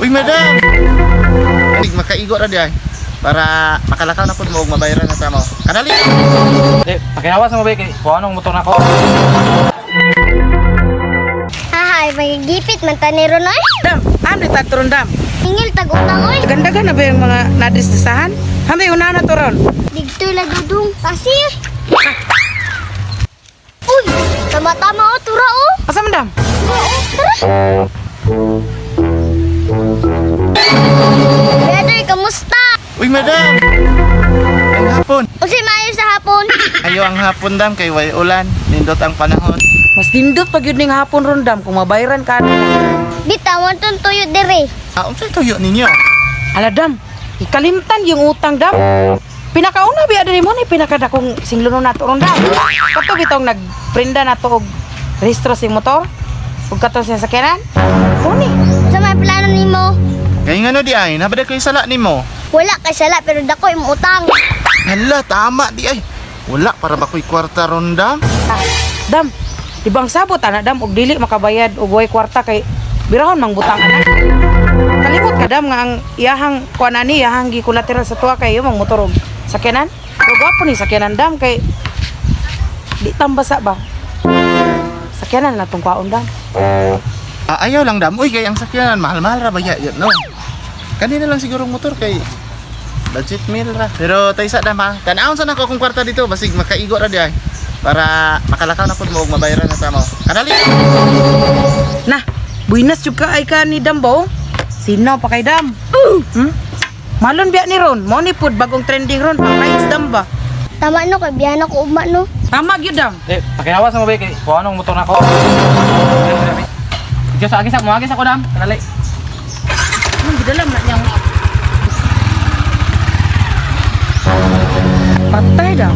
Uy, madam! Makaigo ra di ay. Para makalakaw na pud mo ug mabayaran na ta mo. Kadali. Eh, pakihawas mo ba kay kuha nung motor nako. Hahay, magigipit man ta ni ron oy. Dam, ano tatron dam? Hingil tag utang oy. Gandagan na ba yung mga nadisdisahan? Hambay una na to ron. Didto la dudong. Kasi. Uy, tama-tama oh, tura oh. Asa man dam? Tura oh, tara. Brother, kamusta? Uy, madam! Ang hapon. Unsay maayo sa hapon? Ayo ang hapon dam kay way ulan. Nindot ang panahon. Mas nindot pag yun ning hapon ron dam kung mabayran ka. Bitawan tong tuyo dire. Ah, unsay tuyo ninyo? Ala dam, ikalimtan yung utang dam. Pinakauna biya diri mo ni pinakadakong singluno nato ron dam. Kato bitong nagprinda nato og rehistro sing motor ug kato sa sakyanan. Kuni. Sa may plano nimo? Kay ngano di ay, nabada kay sala nimo. Wala kay sala pero dako imong utang. Hala, tama di ay. Wala para ba ko'y kwarta ron dam? Ah, dam, di bang sabot ana dam og dili makabayad og way kwarta kay birahon mang butang ana. Kalimot ka dam nga ang iyahang kuan ani iyahang gi collateral sa tuwa kay imong motor og sakyanan. Pero gwapo ni sakyanan dam kay di tambasa ba. Sakyanan na tong kwaon dam. Ah, ayaw lang dam. Uy, kay ang sakyanan mahal-mahal ra ba ya yun, no? Kanina lang siguro ang motor kay budget meal ra. Pero taysa dam ha. Tan-awon sa nako akong kwarta dito basig makaigo ra di ay. Para makalakaw na pud mo ug mabayaran na ta mo. Kadali. Na, buinas jud ka ay ka ni dam ba oh? Sino pa kay dam? Hmm? Malon biya ni ron, mo ni pud bagong trending ron pang rides dam ba. Tama no kay biyana ko ugma no. Tama gyud dam. Eh, pakihawas mo ba kay kuha nung motor nako. Diyos, agis ako, agis ako dam. Kadali. Anong gidalam na niyang Patay daw.